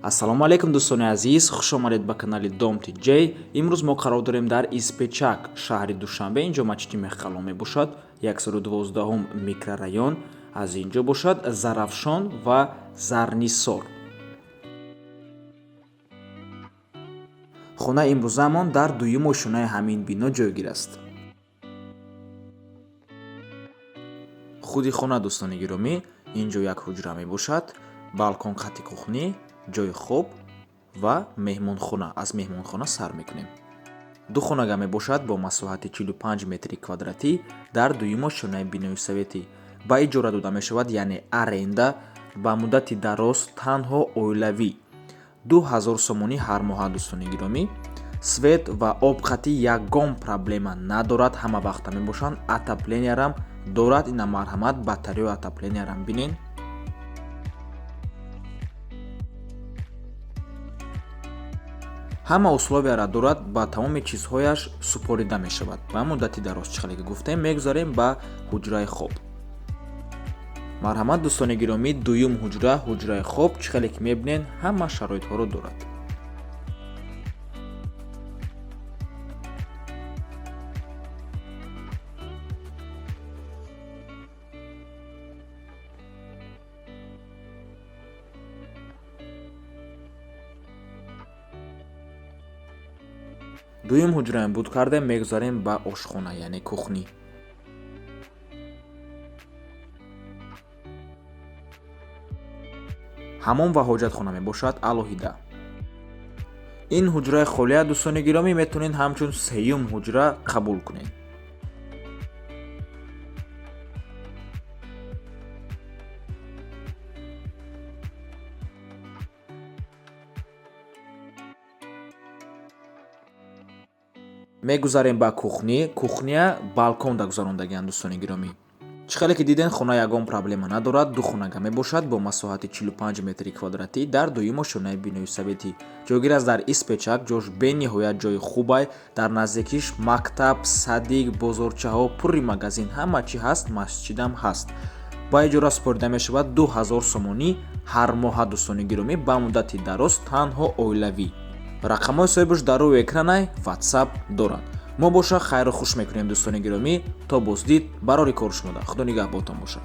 Ассалому алайкум, дӯстони азиз, хуш омадед ба канали Дом TJ. Имрӯз мо қарор дорем дар Испечак, шаҳри Душанбе. Инҷо масҷиди Мехқало мебошад, 112 микрорайон. Аз ин ҷо бошад Зарафшон ва Зарнисор. Хонаи имрӯзаамон дар дуюм ошёнаи ҳамин бино ҷойгир аст. Худи хона, дӯстони гиромӣ, ин ҷо як ҳуҷра мебошад, балкон қати кухни, ҷойи хоб ва меҳмонхона. Аз меҳмонхона сар мекунем. Ду хонага мебошад бо масоҳати 45 метри квадратӣ дар дуюм ошёнаи бинои советӣ. Ба иҷора дода мешавад, яъне аренда, ба муддати дароз, танҳо оилавӣ, 2000 сомонӣ ҳар моҳа. Дӯстони гиромӣ, свет ва об қатӣ ягон проблема надорад, ҳама вақта мебошанд. Отопления рам дорад. Ина, марҳамат, батареяи отопления рам бинен. Ҳама условия ра дорад, ба тамоми чизҳояш супорида мешавад ба муддати дароз. Чӣ хеле ки гуфтем, мегузарем ба ҳуҷраи хоб. Марҳамат, дӯстони гиромӣ, дуюм ҳуҷра, ҳуҷраи хоб. Чӣ хеле ки мебинен, ҳама шароитҳоро дорад. Дуюм ҳуҷраам буд кардем, мегузарем ба ошхона, яъне кухни. Ҳамом ва ҳоҷатхона мебошад алоҳида. Ин ҳуҷраи холия, дӯстони гиромӣ, метавонед ҳамчун сеюм ҳуҷра қабул кунед. Мегузарем ба кухни. Кухня балконда гузарондагианд, дӯстони гиромӣ. Чӣ хеле ки диден, хона ягон проблема надорад. Ду хонага мебошад бо масоҳати 45 метри квадратӣ дар дуюм ошёнаи бинои советӣ. Ҷойгир аст дар Испечак. Ҷош бениҳоят ҷои хубай. Дар наздикиш мактаб, садик, бозорчаҳо, пурри магазин, ҳама чӣ ҳаст, масҷидам ҳаст. Ба иҷора супорида мешавад 2000 сомонӣ ҳар моҳа, дӯстони гиромӣ, ба муддати дароз, танҳо оилавӣ. Рақамҳои соҳибаш дар рӯи экранай, Ватсап дорад. Мо боша хайру хуш мекунем, дӯстони гиромӣ. То боздид, барори кор шумода. Худо нигаҳботон бошад.